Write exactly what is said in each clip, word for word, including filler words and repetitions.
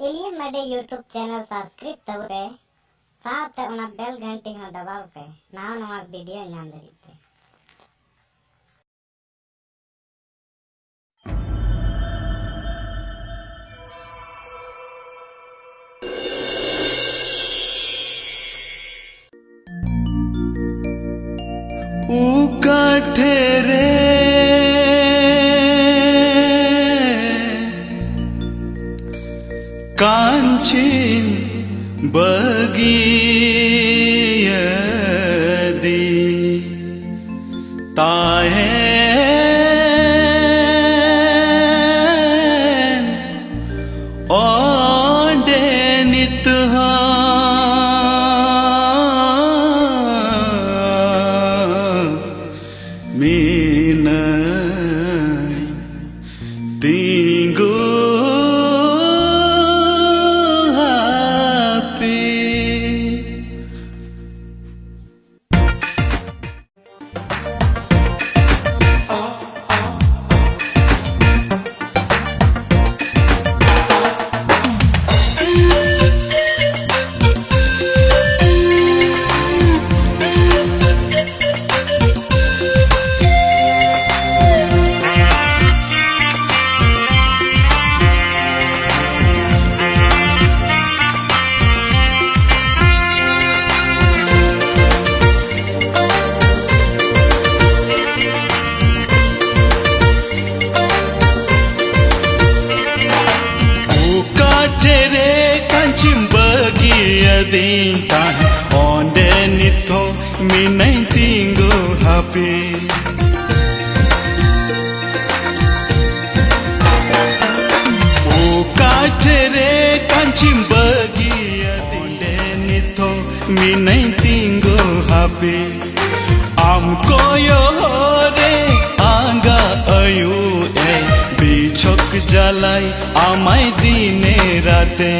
ᱤᱞᱤᱭᱟᱹ Mardi YouTube channel subscribe ᱛᱟᱵᱚᱱ ᱯᱮ, ᱥᱟᱶᱛᱮ ᱚᱱᱟ bell ᱜᱷᱟᱱᱴᱤ ᱦᱚᱸ ᱫᱟᱵᱟᱣ ᱯᱮ, ᱱᱟᱣᱟ ᱱᱟᱣᱟ video ᱧᱟᱢ ᱞᱟᱹᱜᱤᱫ ᱛᱮ᱾ ᱚᱠᱟ ᱴᱷᱮᱱ ᱨᱮ ᱠᱟᱧᱪᱤᱱ ᱵᱟᱹᱜᱤᱭᱟᱫᱤ ᱛᱟᱦᱮᱱ, ᱚᱸᱰᱮ ᱱᱤᱛ ᱦᱚᱸ ᱢᱮᱱᱟᱹᱧ ᱛᱤᱸᱜᱩ ᱦᱟᱯᱮ᱾ ᱚᱠᱟ ᱴᱷᱮᱱ ᱨᱮ ᱠᱟᱧᱪᱤᱢ ᱵᱟᱹᱜᱤᱭᱟᱫᱤᱧ ᱛᱟᱦᱮᱸ, ᱚᱸᱰᱮ ᱱᱤᱛ ᱦᱚᱸ ᱢᱤᱱᱟᱹᱧ ᱛᱤᱸᱜᱩ ᱦᱟᱯᱮ᱾ ᱚᱠᱟ ᱴᱷᱮᱱ ᱨᱮ ᱠᱟᱧᱪᱤᱢ ᱵᱟᱹᱜᱤᱭᱟᱫᱤᱧ, ᱚᱸᱰᱮ ᱱᱤᱛ ᱦᱚᱸ ᱢᱤᱱᱟᱹᱧ ᱛᱤᱸᱜᱩ ᱦᱟᱯᱮ᱾ ᱟᱢ ᱠᱚᱭᱚᱜ ᱨᱮ ᱟᱸᱜᱟ ᱟᱹᱭᱩᱨ ᱮ ᱵᱤᱪᱷᱚᱠ ᱡᱟᱞᱟᱭ ᱟᱢᱟᱭ ᱫᱤᱱᱮ ᱨᱟᱛᱮ᱾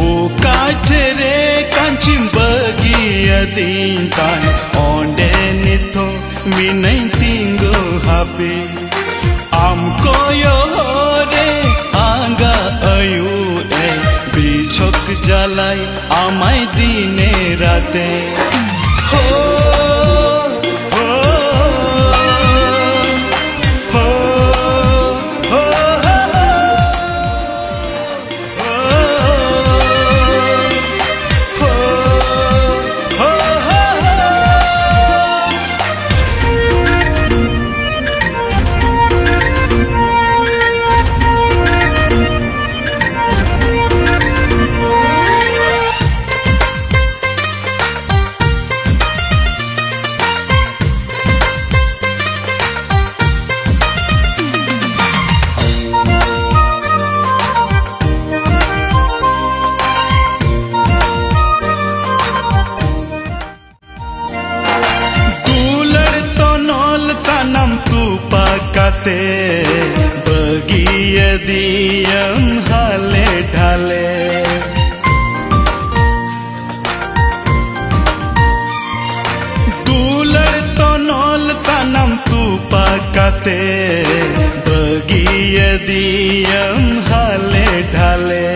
ᱚᱠᱟ ᱴᱷᱮᱱ ᱨᱮ ᱠᱟᱧᱪᱤᱢ ᱵᱟᱹᱜᱤᱭᱟᱫᱤᱧ ᱛᱟᱦᱮᱸ, ᱚᱸᱰᱮ ᱱᱤᱛ ᱦᱚᱸ ᱢᱤᱱᱟᱹᱧ ᱛᱤᱸᱜᱩ ᱦᱟᱯᱮ᱾ ᱟᱢ ᱠᱚᱭᱚᱜ ᱨᱮ ᱟᱸᱜᱟ ᱞᱟᱭ ᱟᱢᱟᱭ ᱫᱤᱱᱮ ᱨᱟᱛᱮ᱾ ᱦᱳ, ᱦᱳ, ᱦᱳ, ᱦᱳ᱾ ᱫᱩᱞᱟᱹᱲ ᱛᱚᱱᱚᱞ ᱥᱟᱱᱟᱢ ᱛᱩᱯᱟ ᱠᱟᱛᱮ, ᱵᱟᱹᱜᱤᱭᱟᱹᱫᱤᱭᱟᱹᱢ ᱦᱟᱞᱮ ᱰᱷᱟᱞᱮ᱾ ᱫᱩᱞᱟᱹᱲ ᱛᱚᱱᱚᱞ ᱥᱟᱱᱟᱢ ᱛᱩᱯᱟ ᱠᱟᱛᱮ, ᱵᱟᱹᱜᱤᱭᱟᱹᱫᱤᱭᱟᱹᱢ ᱦᱟᱞᱮ ᱰᱷᱟᱞᱮ᱾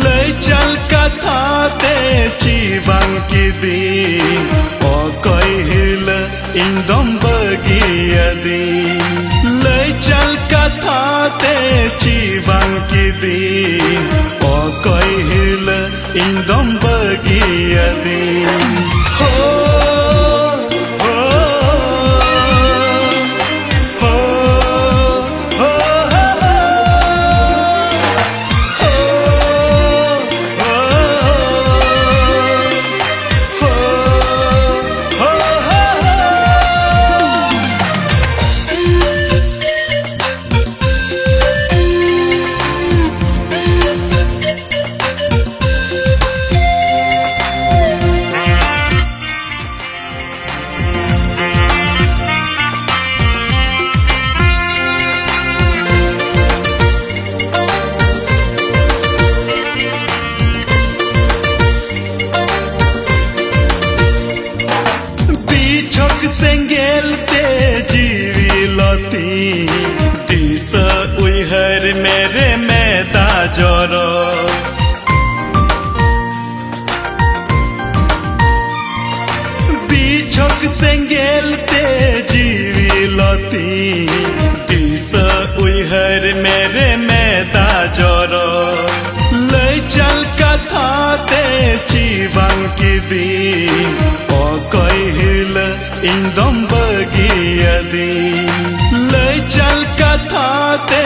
ᱞᱟᱹᱭ ᱪᱟᱞ ᱠᱟᱛᱷᱟ ᱛᱮ ᱪᱤ ᱵᱟᱝ ᱠᱤᱫᱤᱧ, ᱚᱠᱚᱭ ᱦᱤᱞᱟᱹ ᱤᱧ ᱫᱚᱢ ᱵᱟᱹᱜᱤᱭᱟᱹᱫᱤᱧ᱾ ᱞᱟᱹᱭ ᱪᱟᱞ ᱠᱟᱛᱷᱟ ᱛᱮ ᱪᱤ ᱵᱟᱝ ᱠᱤᱫᱤᱧ, ᱚᱠᱚᱭ ᱦᱤᱞᱟᱹ ᱤᱧ ᱫᱚᱢ ᱵᱟᱹᱜᱤᱭᱟᱹᱫᱤᱧ᱾ ᱦᱳ, ᱦᱳ, ᱦᱳ, ᱦᱳ, ᱦᱳ, ᱦᱳ᱾ ᱵᱤᱪᱷᱚᱠ ᱥᱮᱸᱜᱮᱞ ᱛᱮ ᱡᱤᱣᱤ ᱞᱚᱛᱤ, ᱫᱤᱥᱟᱹ ᱩᱭᱦᱟᱹᱨ ᱢᱮᱨᱮ ᱢᱮᱫᱟ ᱡᱚᱨᱚ᱾ ᱥᱮᱸᱜᱮᱞ ᱛᱮ ᱡᱤᱣᱤ ᱞᱚᱛᱤᱧ, ᱫᱤᱥᱟᱹ ᱩᱭᱦᱟᱹᱨ ᱢᱮᱨᱮ ᱢᱮᱫᱟ ᱡᱚᱨᱚ᱾ ᱞᱟᱹᱭ ᱪᱟᱞ ᱠᱟᱛᱷᱟ ᱛᱮ ᱪᱤ ᱵᱟᱝ ᱠᱤᱫᱤᱧ, ᱚᱠᱚᱭ ᱦᱤᱞᱟᱹ ᱤᱧ ᱫᱚᱢ ᱵᱟᱹᱜᱤᱭᱟᱫᱤᱧ᱾ ᱞᱟᱹᱭ ᱪᱟᱞ ᱠᱟᱛᱷᱟ ᱛᱮ